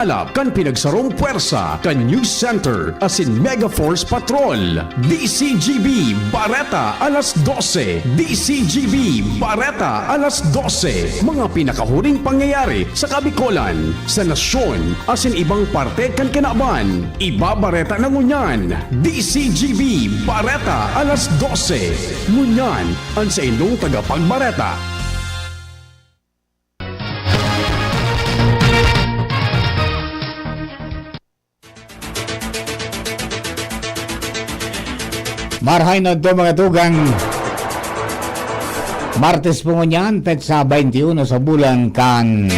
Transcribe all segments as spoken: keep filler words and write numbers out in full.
Alap kan pinagsarong pwersa kan News Center asin Mega Force Patrol. D C G B Bareta alas dose. D C G B Bareta alas dose. Mga pinakahuring pangyayari sa Kabikolan, sa nasyon, asin ibang parte kan kinaban. Ibabareta na ngunyan. D C G B Bareta alas dose. Ngunyan, an saindong tagapagbareta. Marahay na ito, mga tugang. Martes po ngunyan, petsa twenty-one sa bulan kan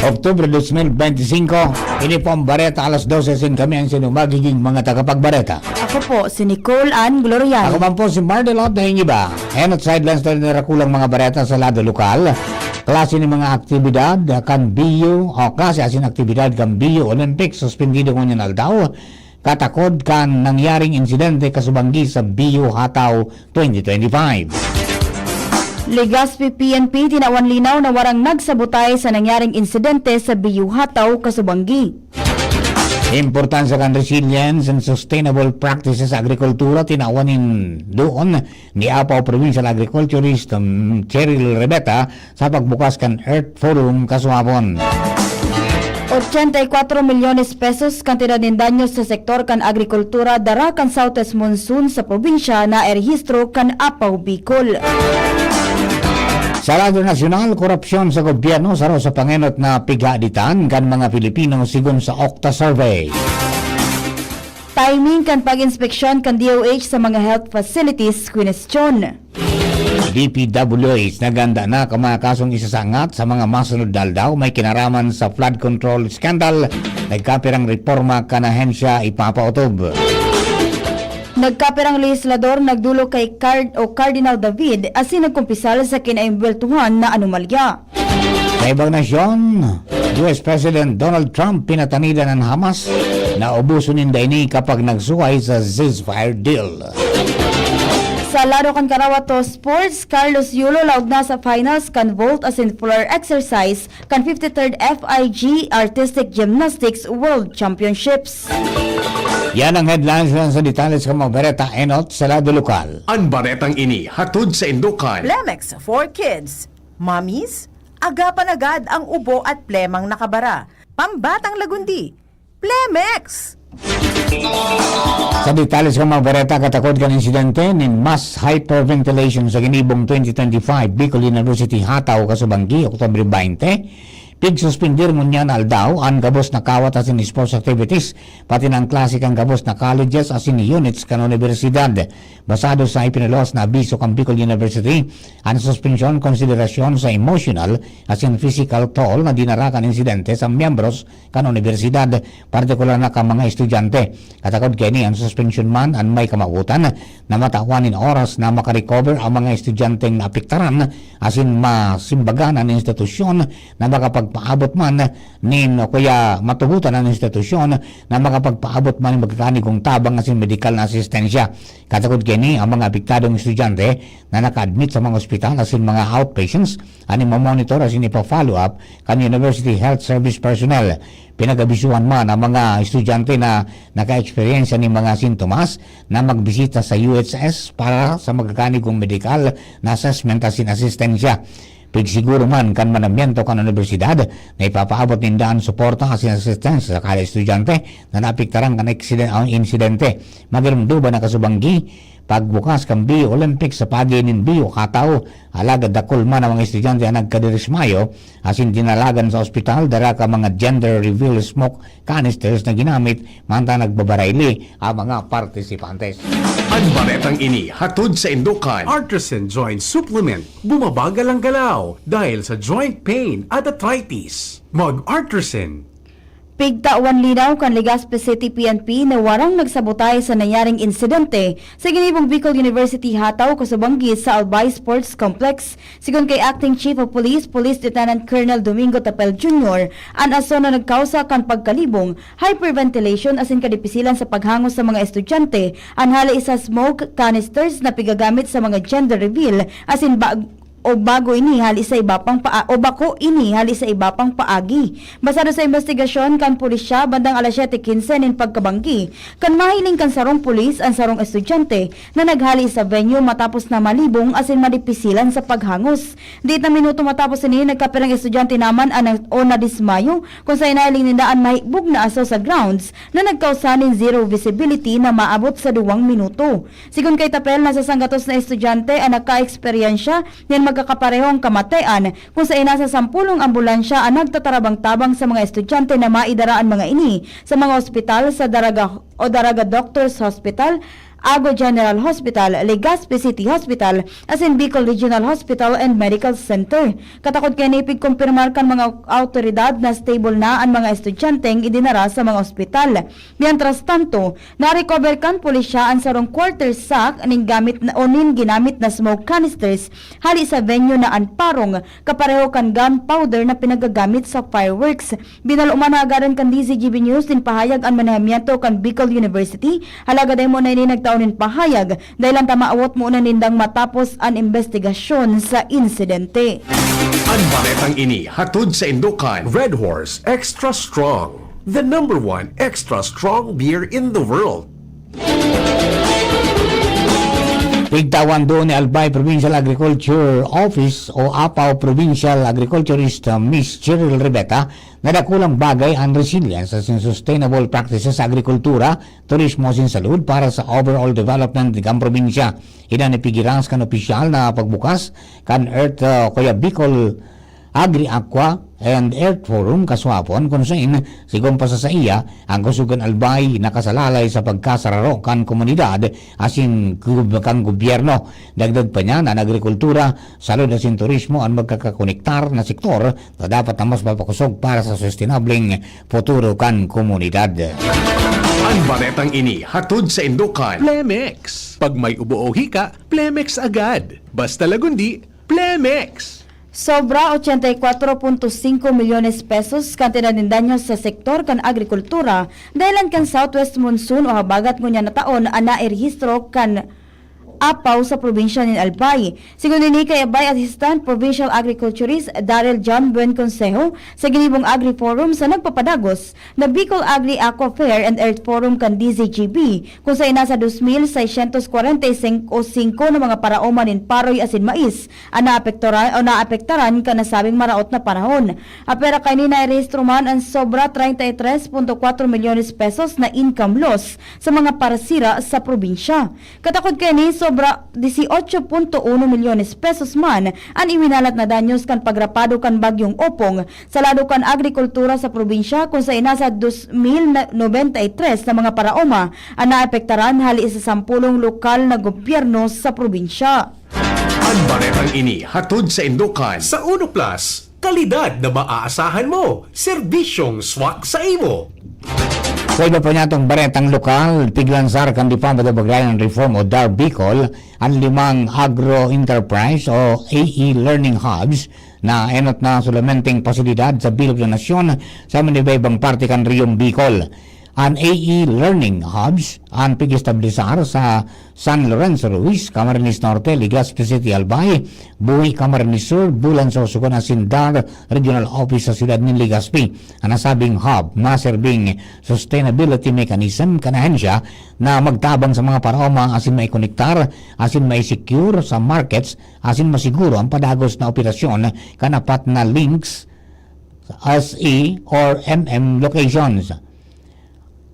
Oktubre dos mil benti singko. Ini po ang Bareta alas dose, asin kami ang sinong magiging mga tagapagbareta. Ako po, si Nicole Ann Glorian. Ako man po si Mardelot Dahingiba. Enot sa headlines na nirakulang mga bareta sa lado lokal. Klase ni mga aktibidad kan B U o klase asin aktibidad kan B U Olympics suspendido ngunyan aldaw, katakod kan nangyaring insidente kasubanggi sa B U Hataw twenty twenty-five. Legazpi P N P tinawan linaw na warang nagsabotay sa nangyaring insidente sa B U Hataw kasubanggi. Importansya kan resilience and sustainable practices sa agrikultura tinawan nin duon ni Apao Provincial Agriculturist, um, Cheryl Rebeta sa pagbukas kan Earth Forum kasuapon. Ochenta y cuatro milyones pesos kantidad nin danyos sa sektor kan agrikultura dara kan Southwest Monsoon sa probinsya na erehistro kan Apao Bicol. Sa lado nasyonal, korupsyon sa gobyerno, saro sa pangenot na pighaditan kan mga Pilipino sigon sa Okta Survey. Timing kan pag-inspeksyon kan D O H sa mga health facilities, kwinestyon. D P W H, naghanda na kan mga kasong isasangat sa mga masunod na aldaw may kinaraman sa flood control scandal. Nagkapirang reporma kan ahensya ipapautob. Nagkapirang lehislador nagdolok kay Card-, o Cardinal David asin nagkumpisal sa kinaimbweltuhan na anomalya. Sa ibang nasyon, U S President Donald Trump pinatanidan an Hamas na ubuson ninda ini kapag nagsuhay sa ceasefire deal. Sa lado kan karawat o sports, Carlos Yulo laog na sa finals kan vault asin floor exercise kan fifty-third F I G Artistic Gymnastics World Championships. Yan ang headlines. Sa detalye sa mga bareta, enot sa lado lokal. An baretang ini hatod saindo kan Plemex for Kids. Mommies, agapan agad ang ubo at plemang nakabara. Pambatang lagundi, Plemex! Sa detalye sa mga bareta, katakod kan insidente nin mass hyperventilation sa ginibong twenty twenty-five Bicol University Hataw kasubanggi, Oktubre baynte. Pigsuspender ngunyan aldaw an gabos na kawat asin sports activities, pati na an klase kan gabos na colleges asin units kan unibersidad. Basado sa ipinaluwas na abiso kan Bicol University, an suspensyon konsiderasyon sa emotional asin physical toll na dinara kan insidente sa miyembros kan unibersidad, partikular na kan mga estudyante. Katakod kaini, an suspensyon man an may kamawotan na matawan nin oras na makarecover an mga estudyanteng naapektaran asin masimbagan an institusyon na makapagpaabot man nin, o kaya matubotan an institusyon na makapagpaabot man nin magkakanigong tabang asin medikal na asistensya. Katakod kaini, an mga apektadong estudyante na naka-admit sa mga ospital asin mga outpatients an imomonitor asin ipa-follow up kan University Health Service personnel. Pinag-abisuhan man an mga estudyante na naka-eksperyensya nin mga sintomas na magbisita sa U H S para sa magkakanigong medikal na assessment asin asistensya. Pigsiguro man kan manamiento kan unibersidad na ipapaabot ninda an suporta asin asistensya sa kada estudyante na naapektaran kan eksiden-, ah, insidente. Magirumduman na kasubanggi, pagbukas kan B U Olympics sa paagi nin B U Hataw, alagad dakul man an mga estudyante an nagkadirismayo asin dinalagan sa ospital dara kan mga gender reveal smoke canisters na ginamit mantang nagbabarayli an mga partisipantes. An baretang ini hatod saindo kan Artisan Joint Supplement. Bumabagal ang galaw dahil sa joint pain at arthritis. Mag-Artisan. Pigtawan linaw kan Legazpi City P N P na warang nagsabotay sa nangyaring insidente sa ginibong Bicol University Hataw kasubanggi sa Albay Sports Complex. Sigon kay Acting Chief of Police, Police Lieutenant Colonel Domingo Tapel Junior, an aso na nagkausa kan pagkalibong, hyperventilation asin kadipisilan sa paghangos sa mga estudyante, an hale sa smoke canisters na pigagamit sa mga gender reveal asin bag-, o bago ini hali sa iba pang paa-, o bako ini hali sa iba pang paagi. Basado sa imbestigasyon kan pulisya, bandang alas siyete quince nin pagkabanggi, kan mahiling kan sarong pulis an sarong estudyante na naghali sa venue matapos na malibong asin madipisilan sa paghangos. Diit na minuto matapos ini, nagkapirang estudyante naman an o nadismayo, kung saen nahiling ninda an mahikbog na aso sa grounds na nagkausa nin zero visibility na maabot sa duwang minuto. Sigon kay Tapel, nasa sanggatos na estudyante an nakaeksperyensya nin magkakaparehong kamatian, kung saen nasa sampolong ambulansya an nagtatarabang-tabang sa mga estudyante na maidara an mga ini sa mga ospital sa Daraga o Daraga Doctors Hospital, Ago General Hospital, Legazpi City Hospital, asin Bicol Regional Hospital and Medical Center. Katakod kaini, pigkumpirmar kan mga awtoridad na stable na an mga estudyanteng idinara sa mga ospital. Mientras tanto, na-recover kan pulisya an sarong quarter sack nin gamit na, o nin ginamit na smoke canisters hali sa venue na an parong, kapareho kan gunpowder na pinagagamit sa fireworks. Binaloman na agaran kan D Z G B News nin pahayag an manehamiento kan Bicol University, alagad dai mo na ini nagtao nin pahayag, dahil an tama awot mo na nindang matapos an imbestigasyon sa insidente. An baretang ini hatod sa indokan Red Horse Extra Strong, the number one extra strong beer in the world. Pigtawan doon ni Albay Provincial Agriculture Office o APAO Provincial Agriculturist, uh, Miss Cheryl Riveta, na dakulang bagay an resilience asin sustainable practices sa agrikultura, turismo asin salud para sa overall development kan probinsya. Iyan an ipigiras kan opisyal na pagbukas kan Earth, uh, kuya Bicol Agri-Aqua and Earth Forum kasuapon, kun saen, sigon pa sa saiya, an kusog kan Albay nakasalalay sa pagkasararo kan komunidad asin gub-, kan gobyerno. Dagdag pa niya na an agrikultura, salud asin turismo an magkakakonektar na sektor na dapat na mas mapakosog para sa sustenableng futuro kan komunidad. An baretang ini hatod sa indokan Plemex. Pag may ubo o hika, Plemex agad. Basta lagundi, Plemex! Sobra ochenta y cuatro punto cinco milyones pesos kantidad nin danyos sa sektor kan agrikultura dahelan kan southwest monsoon o habagat ngunyan na taon an nairehistro kan APAO sa probinsya nin Albay. Sigon ini kay Albay Assistant Provincial Agriculturist Daryl John Buen Consejo sa ginibong Agri-Forum sa nagpapadagos na Bicol Agri Aqua Fair and Earth Forum kan D Z G B, kung saen nasa dos mil seiscientos kwarenta y singko na mga paraoma nin paroy asin mais an naapektoran o naapektaran kan nasabing maraot na panahon. Apwera kaini, nairehistro man an sobra treinta y tres punto cuatro milyones pesos na income loss sa mga parsira sa probinsya. Katakod kaini, sobra dieciocho punto uno milyones pesos man an iwinalat na danyos kan pagrapado kan Bagyong Opong sa lado kan agrikultura sa probinsya, kun saen nasa dos mil noventa y tres na mga paraoma an naapektaran hali sa sampolong lokal na gobyerno sa probinsya. An baretang ini hatod sa indokan sa Uno Plus, kalidad na maaasahan mo, serbisyong swak sa imo. Sa iba pa niyatong baretang lokal, piglansar kan Department of Agrarian Reform o DAR Bicol an limang agro-enterprise o A E learning hubs na enot na sulamenteng pasilidad sa bilog na nasyon sa manibaybang parte kan Reyong Bicol. An A E learning hubs an pig-establisar sa San Lorenzo Ruiz, Camarines Norte, Legazpi City, Albay, Buhi, Camarines Sur, Bulan, Sorsogon asin DAR Regional Office sa siyudad nin Legazpi. An nasabing hub maserbing sustainability mechanism kan ahensya na magtabang sa mga paraoma asin maikonektar asin maisecure sa markets asin masiguro an padagos na operasyon kan apat na links, S E or M M locations.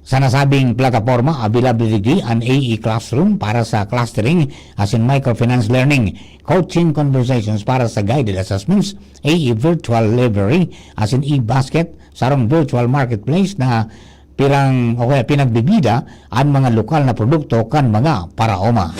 Sa nasabing plataporma, available digdi an A E Classroom para sa clustering asin microfinance learning, coaching conversations para sa guided assessments, A E Virtual Library asin e-basket, sarong virtual marketplace na pirang o kaya pinagbibida an mga lokal na produkto kan mga paraoma.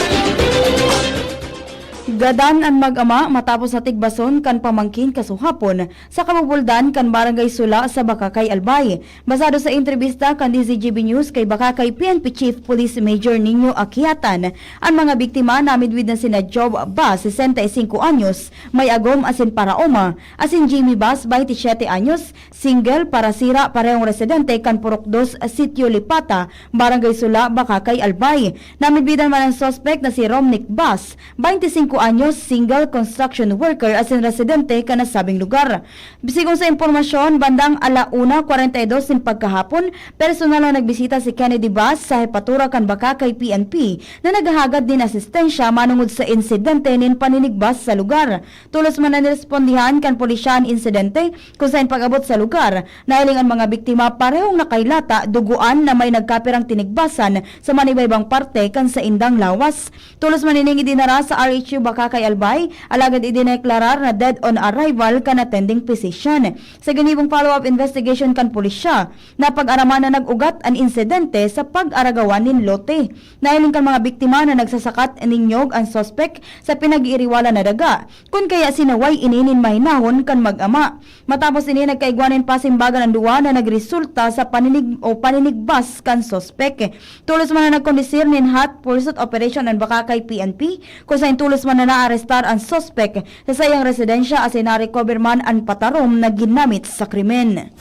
Gadan an mag-ama matapos na tigbason kan pamangkin kasuhapon sa kabubuldan kan Barangay Sula sa Bacacay, Albay. Basado sa entrebista kan D Z G B News kay Bacacay P N P Chief Police Major Nino Aquiatan, an mga biktima namidbid na sina Job Bas, sesenta y cinco anyos, may agom asin paraoma, asin Jimmy Bas, baynte siyete anyos, single, parasira, parehong residente kan Purok Dos, Sitio Lipata, Barangay Sula, Bacacay, Albay. Namidbidan man an suspek na si Romnick Bas, baynte singko anyos, single, construction worker asin residente kan nasabing lugar. Sigon sa impormasyon, bandang ala una kwarenta y dos nin pagkahapon, personal na nagbisita si Kennedy Bas sa hepatura kan Bacacay P N P na naghahagad nin asistensya manongod sa insidente nin paninigbas sa lugar. Tolos man na nirespondihan kan pulisya an insidente, kung saen pag-abot sa lugar, nahiling an mga biktima parehong nakailata, dugoan na may nagkapirang tinigbasan sa manibaybang parte kan saindang lawas. Tolos man ining idinara sa R H U Bacacay Albay, alagad idineklarar na dead on arrival kan attending physician. Sa ginibong follow-up investigation kan pulisya, napag-araman na nag-ugat an insidente sa pag-aragawan nin lote. Nahiling kan mga biktima na nagsasakat nin nyog an suspek sa pinag-iiriwalan na daga, kun kaya sinaway ini nin mahinahon kan mag-ama. Matapos ini, nagkaigwa nin pasimbagan an duwa na nagresulta sa paninig-, o paninigbas kan suspek. Tolos man na nagkondisir nin hot pursuit operation an Bacacay P N P, kung saen tolos man na naarestar an suspek sa saiyang residensya asin na-recover man an patarom na ginamit sa krimen.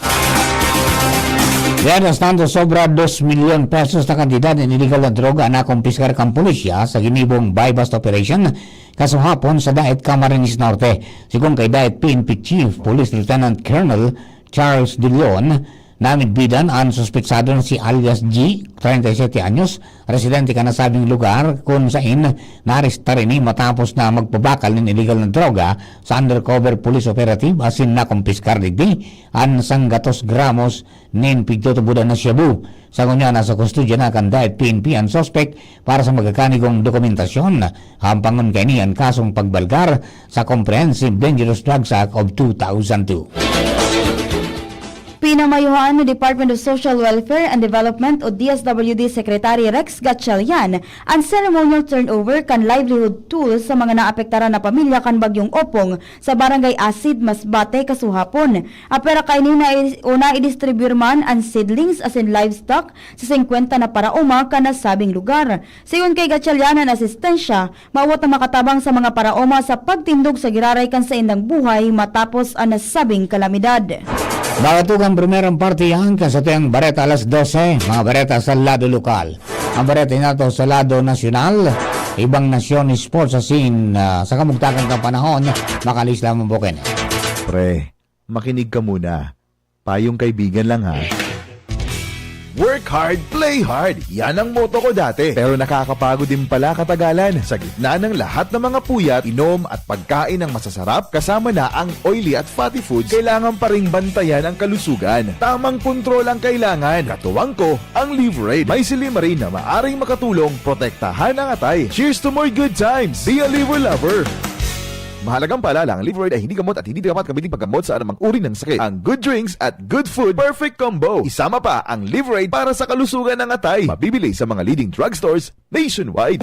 Mientras tanto, sobra dos milyon pesos na kantidad nin iligal na droga na kumpiskar kan pulisya sa ginibong buy-bust operation kasuhapon sa Daet, Camarines Norte. Sigon kay Daet P N P Chief Police Lieutenant Colonel Charles De Leon, namidbidan an suspetsado na si alias G, treinta y siete anyos, residente kan nasabing lugar, kun saen naarestar ini matapos na magpabakal nin iligal na droga sa undercover police operative asin nakumpiskar digdi an sanggatos gramos nin pigtutubodan na shabu. Sa ngunyan, nasa kustodya na kan Daet P N P an suspek para sa magakanigong dokumentasyon. Hampangon kaini an kasong pagbalgar sa Comprehensive Dangerous Drugs Act of two thousand two. Pinamayuhan ni Department of Social Welfare and Development o D S W D Secretary Rex Gatchalian an ceremonial turnover kan livelihood tools sa mga naapektaran na pamilya kan Bagyong Opong sa Barangay Asid, Masbate, kasuhapon. Apwera kaini na, o naidistribuyar man an seedlings asin livestock sa singkwenta na paraoma kan nasabing lugar. Sigon kay Gatchalian, an asistensya mawot na makatabang sa mga paraoma sa pagtindog sa giraray kan saindang buhay matapos an nasabing kalamidad. Mga tugang, primerong parte yan, kasatiang bareta alas dose, mga bareta sa lado lokal. Ang bareta nato sa lado nasyonal, ibang nasyon, sports asin, ah, sa kamugtakan kan panahon, makalis lamang po kayo. Pre, makinig ka muna. Payong kaibigan lang, ha. Work hard, play hard. Yan ang motto ko dati. Pero nakakapagod din pala katagalan. Sa gitna ng lahat ng mga puyat, inom at pagkain ng masasarap, kasama na ang oily at fatty foods, kailangan pa ring bantayan ang kalusugan. Tamang kontrol ang kailangan. Katuwang ko, ang Liverade. May silymarin na maaring makatulong protektahan ang atay. Cheers to more good times! Be a Liver Lover! Mahalagang paalala, ang Liverade ay hindi gamot at hindi dapat gamitin paggamot sa anumang uri ng sakit. Ang good drinks at good food, perfect combo. Isama pa ang Liverade para sa kalusugan ng atay. Mabibili sa mga leading drugstores nationwide.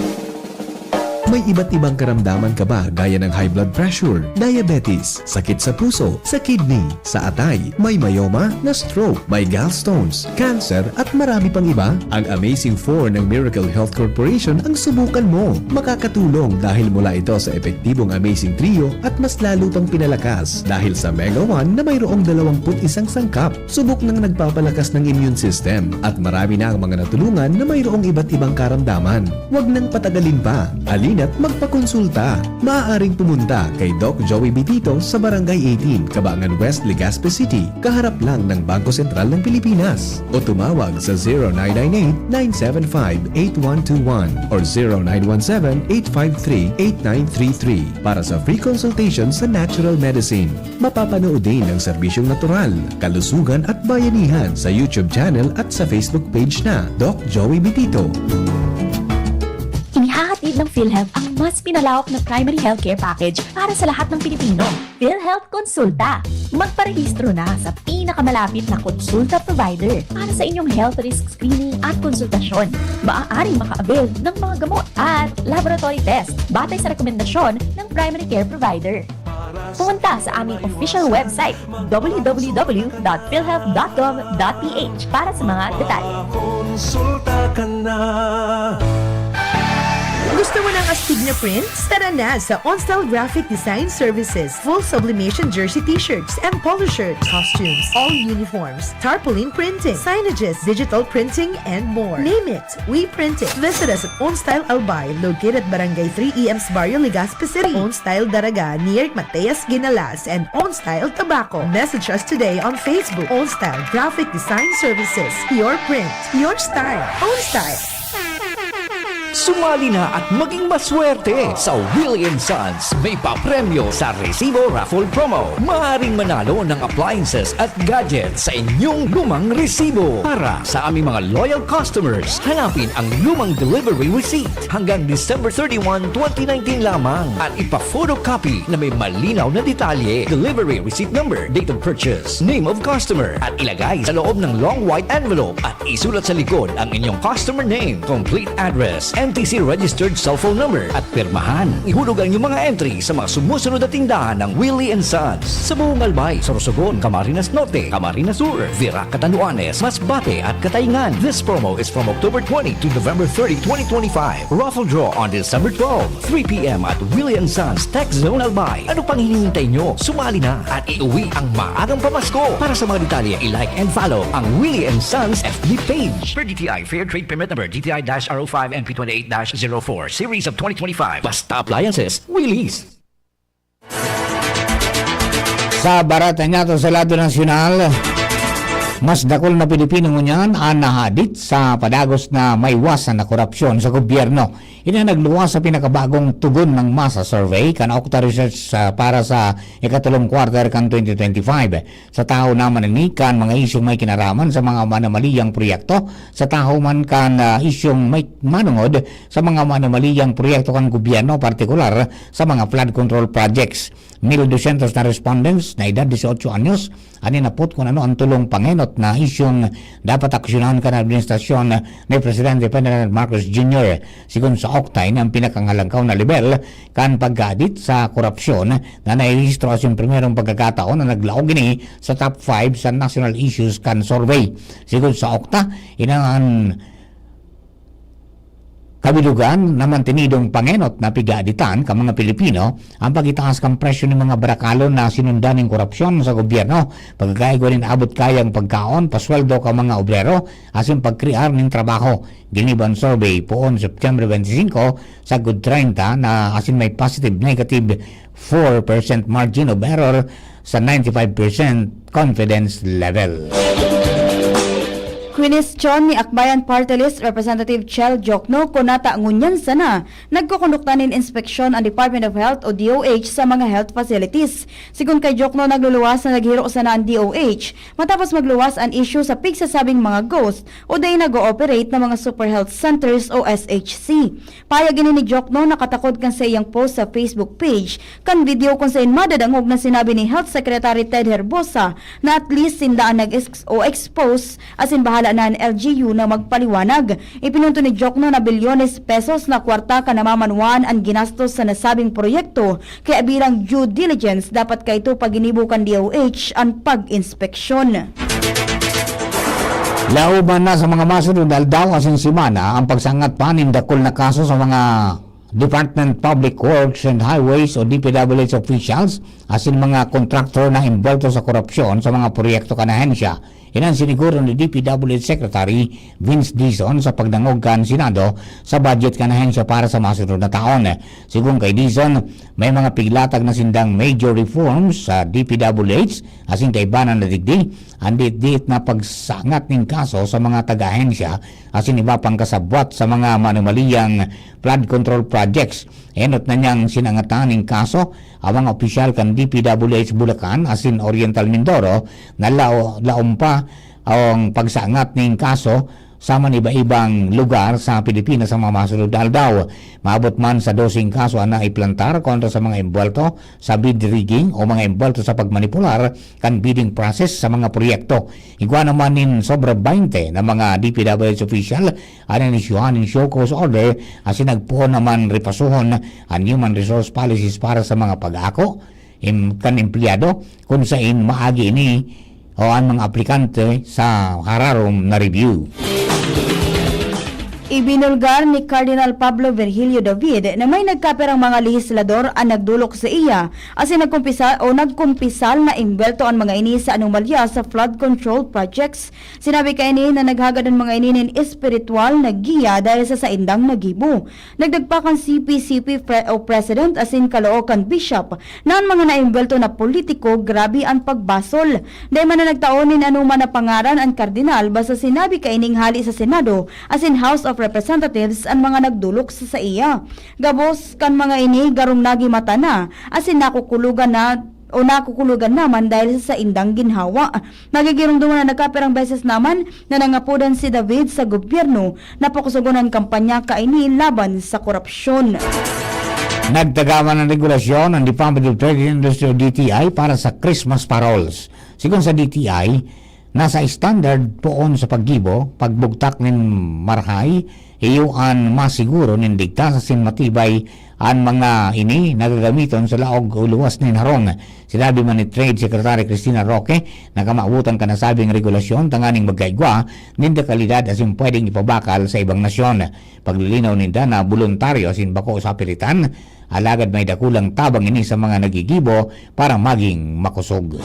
May iba't ibang karamdaman ka ba, gaya ng high blood pressure, diabetes, sakit sa puso, sa kidney, sa atay, may myoma, na-stroke, may gallstones, cancer, at marami pang iba? Ang Amazing Four ng Miracle Health Corporation ang subukan mo. Makakatulong dahil mula ito sa epektibong Amazing Trio at mas lalo pang pinalakas dahil sa Mega One na mayroong dalawampu't isang sangkap. Subok nang nagpapalakas ng immune system at marami na ang mga natulungan na mayroong iba't ibang karamdaman. Huwag nang patagalin pa. Halina't magpakonsulta. Maaaring pumunta kay Doc Joey Bitito sa Barangay eighteen, Cabangan West, Legazpi City, kaharap lang ng Bangko Sentral ng Pilipinas. O tumawag sa zero nine nine eight, nine seven five, eight one two one or zero nine one seven, eight five three, eight nine three three para sa free consultation sa natural medicine. Mapapanood din ang serbisyong natural, kalusugan at bayanihan sa YouTube channel at sa Facebook page na Doc Joey Bitito. Inihahatid ng PhilHealth ang mas pinalawak na primary healthcare package para sa lahat ng Pilipino. PhilHealth Konsulta. Magparehistro na sa pinakamalapit na konsulta provider para sa inyong health risk screening at konsultasyon. Maaaring maka-avail ng mga gamot at laboratory test batay sa rekomendasyon ng primary care provider. Pumunta sa aming official website, w w w dot philhealth dot gov dot p h, para sa mga detalye. Konsulta ka na. Gusto mo ng astig na prints? Tara na sa Onstyle Graphic Design Services. Full sublimation jersey t-shirts and polo shirts, costumes, all uniforms, tarpaulin printing, signages, digital printing, and more. Name it, we print it. Visit us at Onstyle Albay, located at Barangay three E M sa Barrio Legazpi City. Onstyle Daraga, near Mateas Ginalas, and Onstyle Tabaco. Message us today on Facebook. Onstyle Graphic Design Services. Your print, your style. Onstyle. Sumali na at maging maswerte sa Willie and Sons. May papremyo sa Resibo Raffle Promo. Maaaring manalo ng appliances at gadgets sa inyong lumang resibo. Para sa aming mga loyal customers, hanapin ang lumang delivery receipt hanggang December thirty-one, twenty nineteen lamang at ipa-photocopy na may malinaw na detalye, delivery receipt number, date of purchase, name of customer at ilagay sa loob ng long white envelope at isulat sa likod ang inyong customer name, complete address, N T C registered cellphone number at pirmahan. Ihulog ang inyong mga entry sa mga sumusunod na tindahan ng Willie and Sons sa buong Albay, Sorsogon, Camarines Norte, Camarines Sur, Virac, Catanduanes, Masbate at Cataingan. This promo is from October twenty to November thirty, twenty twenty-five. Raffle draw on December twelve, three p.m. at Willie and Sons Tech Zone Albay. Ano pang hinihintay nyo? Sumali na at iuwi ang maagang pamasko. Para sa mga detalye, i-like and follow ang Willie and Sons F B page. Per D T I Fair Trade Permit Number D T I dash R O five N P twenty-eight dash zero four, Series of twenty twenty-five. Basta Appliances, Willie's. Sa barata niyato sa lado nasyonal, mas dakul na Pilipino ngunyan an nahadit sa padagos na maiwasan na korupsyon sa gobyerno. Ini ang nagluwas sa pinakabagong tugon ng masa survey kan Okta Research sa, para sa ikatulong quarter kan twenty twenty-five. Sa tahaw naman ini kan mga isyong may kinaraman sa mga manamaliyang proyekto, sa tahaw man kan ah, isyong may manungod sa mga manamaliyang proyekto kan gobyerno, partikular sa mga flood control projects. Mil dosyentos na respondents na edad dieciocho anyos an inapot kun ano an tulong pangenot na isyong dapat aksyonan kan administrasyon ni Presidente Ferdinand Marcos Junior. Sigon sa Okta, ini an pinakangalangkaw na lebel kan pagkadit sa korupsyon na nairehistro asin primerong pagkakataon na naglaog ini sa top five sa national issues kan survey. Sigon sa Okta, ini an kabilugan na mantinidong pangenot na pigaditan kan mga Pilipino an pagitaas kan presyo nin mga barakalon na sinundan nin korupsyon sa gobyerno, pagkakaigwa nin abot kayang pagkaon, pasweldo kan mga obrero, asin pagkrear nin trabaho. Ginibo an survey poon September twenty-five, sagkod treinta na asin may positive, negative four percent margin of error sa ninety-five percent confidence level. Kwinestiyon ni Akbayan Party List Representative Chel Diokno kun nata ngunyan sana nagkukondukta nin inspeksyon an Department of Health o D O H sa mga health facilities. Sigon kay Diokno, nagluluwas na naghiro sana an D O H matapos magluwas an isyu sa pigsasabing mga ghost o dai nag-ooperate na mga super health centers o S H C. Pahayag ini ni Diokno nakatakod kan saiyang post sa Facebook page kan video kun saen madadangog na sinabi ni Health Secretary Ted Herbosa na at least sinda an nag-ex- o expose asin bahala na an L G U na magpaliwanag. Ipinunto ni Diokno na bilyones pesos na kwarta kan namamanwaan an ginastos sa nasabing proyekto, kaya bilang due diligence dapat kaito paginibo kan D O H an pag-inspeksyon. Lauban na sa mga masunod na aldaw asin semana ang pagsangat pa nin dakul na kaso sa mga Department Public Works and Highways o D P W H officials asin mga kontraktor na imbolto sa korupsyon sa mga proyekto kan ahensya. Iyan an siniguro ni D P W H Secretary Vince Dizon sa pagdangog kan Senado sa budget kan ahensya para sa masunod na taon. Sigon kay Dizon, may mga piglatag na sindang major reforms sa D P W H asin kaibanan na digdi, an diit-diit na pagsangat nin kaso sa mga taga-ahensya asin iba pang kasabwat sa mga manumaliyang flood control projects. Enot na niyang sinangatan nin kaso ang mga opisyal kan D P W H Bulacan asin Oriental Mindoro na lao, laom pa ang pagsangat nin kaso sa man iba-ibang lugar sa Pilipinas sa mga masunod na aldaw. Maabot man sa doseng kaso an naiplantar kontra sa mga embuwelto sa bid rigging o mga embuwelto sa pagmanipular kan bidding process sa mga proyekto. Igwa naman nin sobra baynte na mga D P W H official an inisyuhan nin show cause order asin nagpoon naman repasuhon an human resource policies para sa mga pag-ako im, kan empleyado kun sain maagi ini o an mga aplikante sa hararom na review. Ibinulgar ni Cardinal Pablo Virgilio David na may nagkapirang mga lehislador an nagdolok saiya, asin nagkumpisal o nagkumpisal na imbwelto an mga ini sa anomalya sa flood control projects. Sinabi kaini na naghagad an mga ini nin espiritual na giya dahil sa saindang nagibo. Dagdag pa kan C P C P pre-, o President asin kaloo kan Bishop na an mga naimbwelto na politiko, grabe an pagbasol. Dai man na nagtao nin anoman na pangaran an Kardinal, basta sinabi kaining hali sa Senado asin House of Representatives an mga nagdolok sa saiya. Gabos kan mga ini garong nagimata na asin nakukulogan na o nakukulogan naman dahil sa saindang ginhawa. Magigiromdoman na nagkapirang beses naman na nangapodan si David sa gobyerno na pakusogon an kampanya kaini laban sa korupsyon. Nagtagaman ng regulasyon ang Department of Trade and Industry o D T I para sa Christmas parols. Sigon sa D T I, nasa standard poon sa paggibo, pagbugtak nin marahay, iyo an masiguro nin ligtas asin matibay an mga ini na gagamiton sa laog o luwas nin harong. Sinabi man ni Trade Secretary Cristina Roque na kamawotan kan nasabing regulasyon tanganing magkaigwa nin dekalidad asin pwedeng ipabakal sa ibang nasyon. Paglilinaw ninda na boluntaryo asin bako sa pilitan, alagad may dakulang tabang ini sa mga nagigibo para maging makosog.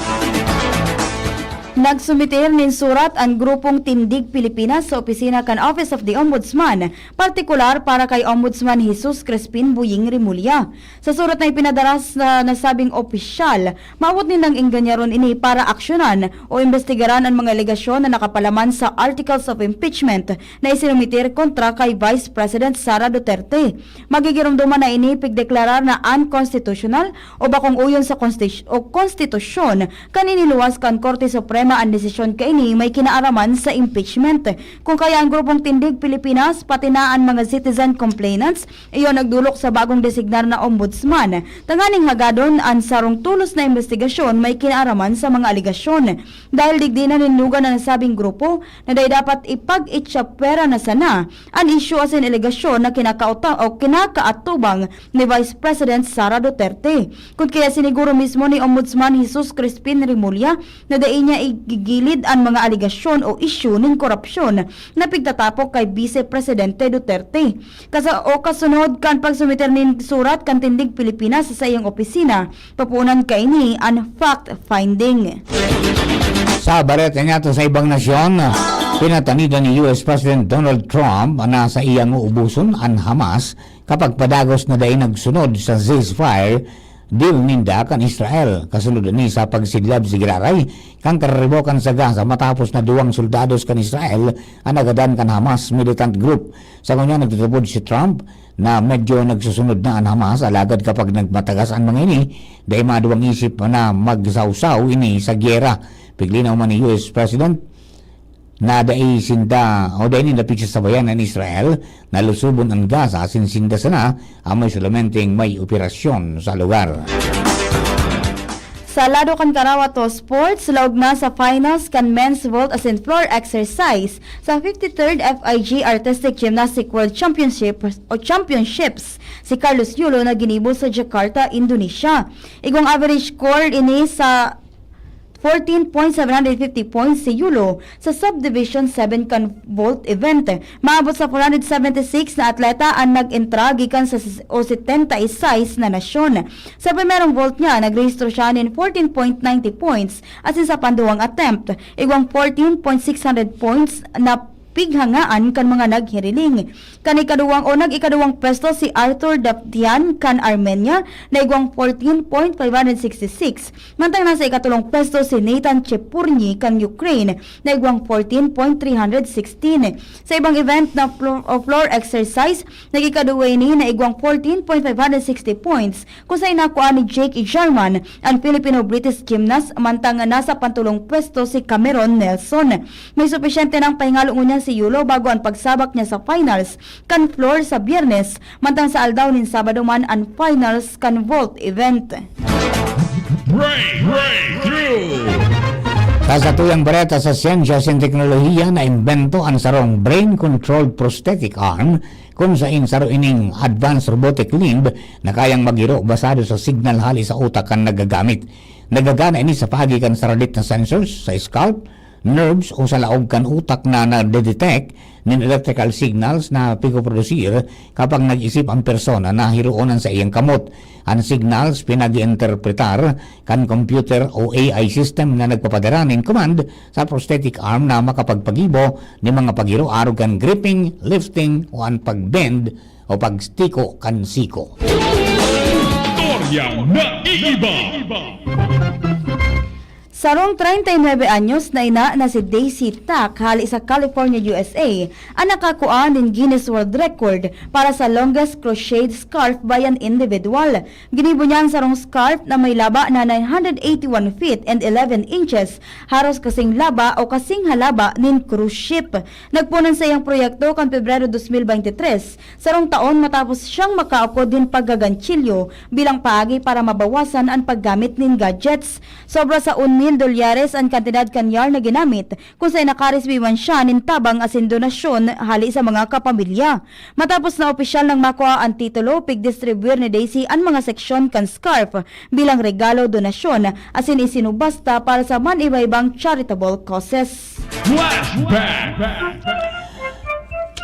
Nagsumiter nin surat an Grupong Tindig Pilipinas sa opisina kan Office of the Ombudsman, partikular para kay Ombudsman Jesus Crispin Buying Remulla. Sa surat na ipinadara sa nasabing opisyal, maabot nindang engganyaron ini para aksyonan o imbestigaran an mga alegasyon na nakapalaman sa Articles of Impeachment na isinumiter kontra kay Vice President Sara Duterte. Magigiromdoman na ini pigdeklarar na unconstitutional o bakong uyon sa konstitus-, o konstitusyon kan iniluwas kan Korte Suprema an desisyon kaini may kinaaraman sa impeachment. Kung kaya ang Grupong Tindig Pilipinas, pati na an mga citizen complainants, iyo nagdolok sa bagong designar na ombudsman, tanganing hagadon an sarong tolos na imbestigasyon may kinaaraman sa mga alegasyon. Dahil digdi na ninugan na nasabing grupo na dai dapat ipag-itsapwera na sana an isyu asin alegasyon na kinakauta-, o kinakaatubang ni Vice President Sara Duterte. Kun kaya siniguro mismo ni Ombudsman Jesus Crispin Remulla na dai niya igigilid an mga alegasyon o isyu nin korupsyon na pigtatapok kay Vice Presidente Duterte. Kasa-, o kasunod kan pagsumiter nin surat kan Tindig Pilipinas sa saiyang opisina, papunan kaini an fact-finding. Sa bareta niya to sa ibang nasyon, pinatanidan ni U S President Donald Trump na saiyang uubuson an Hamas kapag padagos na dai nagsunod sa ceasefire deal ninda kan Israel. Kasunod ni sa pagsidlab si giraray kan kararibokan sa Gaza matapos na duwang soldados kan Israel an nagadan kan Hamas militant group. Sa kanya, nagtutubod si Trump na medyo nagsusunod na an Hamas, alagad kapag nagmatagas an mga ini, dai maduwang isip na magsawsaw ini sa giyera. Piglinaw man ni U S President na dai sinda o dai ninda pigsasabayan an Israel na lusubon an Gaza asin sinda sana ang may solamente may operasyon sa lugar. Sa lado kan Karawato Sports, laog na sa finals kan men's vault asin floor exercise sa fifty-third F I G Artistic Gymnastic World Championship o Championships si Carlos Yulo na ginibo sa Jakarta, Indonesia. Igwang average score ini sa fourteen point seven hundred fifty points si Yulo sa Subdivision seven kan vault event. Maabot sa four hundred seventy-six na atleta an nag-entra gikan sa ses-, o setenta y seis na nasyon. Sa primerong vault niya, nagrehistro siya nin fourteen point ninety points, asin sa panduwang attempt, igwang fourteen point six hundred points na pighangaan kan mga naghiriling. Kan ikaduwang o nag-ikaduwang pwesto si Arthur Daptian kan Armenia na igwang fourteen point five hundred sixty-six, mantang nasa ikatulong pwesto si Nathan Chepurny kan Ukraine na igwang fourteen point three hundred sixteen. Sa ibang event na flo-, o floor exercise, nag-ikaduwa ini na igwang fourteen point five hundred sixty points, kung saen nakua ni Jake Jarman, an Filipino-British gymnast, mantang nasa pantulong pwesto si Cameron Nelson. May supisyente nang pahingalo ngunyan si Yulo bago an pagsabak niya sa finals kan floor sa Biyernes, mantang sa aldaw nin Sabado man an finals kan vault event. Break, breakthrough! Sa satuyang bareta sa siyensya asin teknolohiya, naimbento an sarong brain-controlled prosthetic arm, kun saen saro ining advanced robotic limb na kayang maghiro basado sa signal hali sa utak kan nagagamit. Nagagana ini sa paagi kan saradit na sensors sa scalp, nerves o sa laog kan utak na nade-detect nin electrical signals na pigpoprodusir kapag nag-isip ang persona na hiroon an saiyang kamot. An signals pinag-iinterpretar kan computer o A I system na nagpapadara nin command sa prosthetic arm na makapagpagibo nin mga paghiro arog kan gripping, lifting, o an pag-bend o pagtiko kan siko. Istoryang naiiba. Sarong treinta y nueve anyos na ina na si Daisy Tak, hali sa California, U S A, an nakakua nin Guinness World Record para sa longest crocheted scarf by an individual. Ginibo niya an sarong scarf na may laba na nine hundred eighty-one feet and eleven inches, haros kasing laba o kasing halaba nin cruise ship. Nagpoon an saiyang proyekto kan Pebrero dos mil bente tres, sarong taon matapos siyang makaapod nin paggaganchilyo bilang paagi para mabawasan an paggamit nin gadgets. Sobra sa un mil dolyares an kantidad kan yarn na ginamit, kun saen nakaresibi man siya nin tabang asin donasyon hali sa mga kapamilya. Matapos na opisyal nang makua an titulo, pigdistribuyar ni Daisy an mga seksyon kan scarf bilang regalo, donasyon, asin isinubasta para sa man iba-ibang charitable causes. Flashback!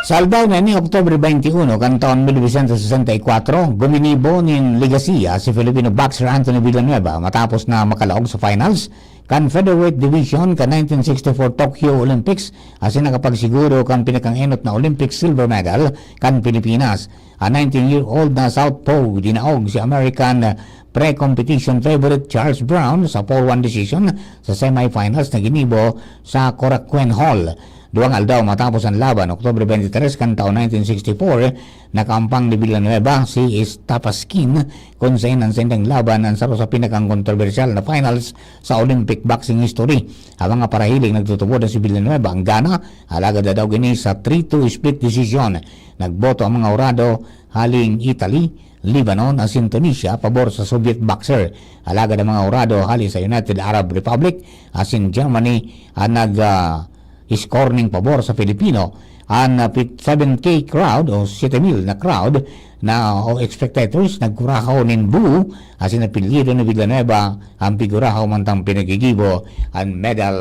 Sa aldaw na ini, Oktubre twenty-one, kan taon mil novecientos sesenta y cuatro, guminibo nin legasiya si Filipino boxer Anthony Villanueva matapos na makalaog sa finals kan featherweight division kan nineteen sixty-four Tokyo Olympics, asin nakapagsiguro kan pinakang-enot na Olympic silver medal kan Pilipinas. An nineteen-year-old na southpaw dinaog si American pre-competition favorite Charles Brown sa four one decision sa semifinals na ginibo sa Korakuen Hall. Duwang aldaw matapos an laban, Oktubre twenty-three kan taon nineteen sixty-four, nakaampang ni Villanueva si Stapaskin, kun saen an saindang laban an saro sa pinakang kontrobersyal na finals sa Olympic boxing history. Ang mga parahiling nagtutubod na si Villanueva ang gana, alagad nadaog ini sa three two split decision. Nagboto ang mga hurado haling Italy, Lebanon asin Tunisia pabor sa Soviet boxer. Alagad ang mga hurado hali sa United Arab Republic asin Germany an nag, ah, score nin pabor sa Filipino. An, ah, pit-, seven K crowd o siyete mil na crowd na, o spectators, nagkurahaw nin boo asin apelyido ni Villanueva an pigkurahaw mantang pinagigibo an medal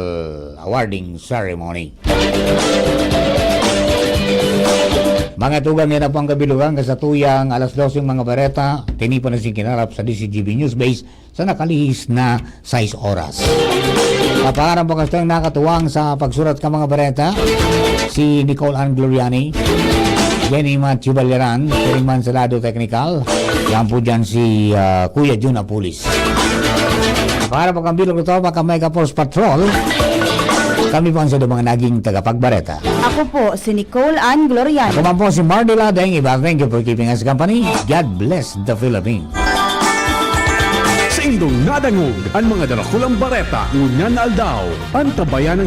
awarding ceremony. Mga tugang, yan na po ang kabilugan kan satuyang alas dose mga bareta. Tinipon na sin kinarap sa D Z G B News Base sa nakalihis na sais oras. Kapag po kastong nakatuwang sa pagsurat ka mga bareta, si Nicole Ann Gloriani, Jenny Matthew Baliran, Kering Mansalado Technical, yan po dyan si, ah, Kuya Jun Apulis. Para po kang bilog ito, baka may ka-force patrol, kami po ang sa mga naging tagapagbareta. Ako po si Nicole Ann Gloriani. Ako man po si Mardy Ladeng Iba. Thank you for keeping us company. God bless the Philippines. Sa indong nadangog an mga darakulang bareta ngunyan na aldaw, an kabayanan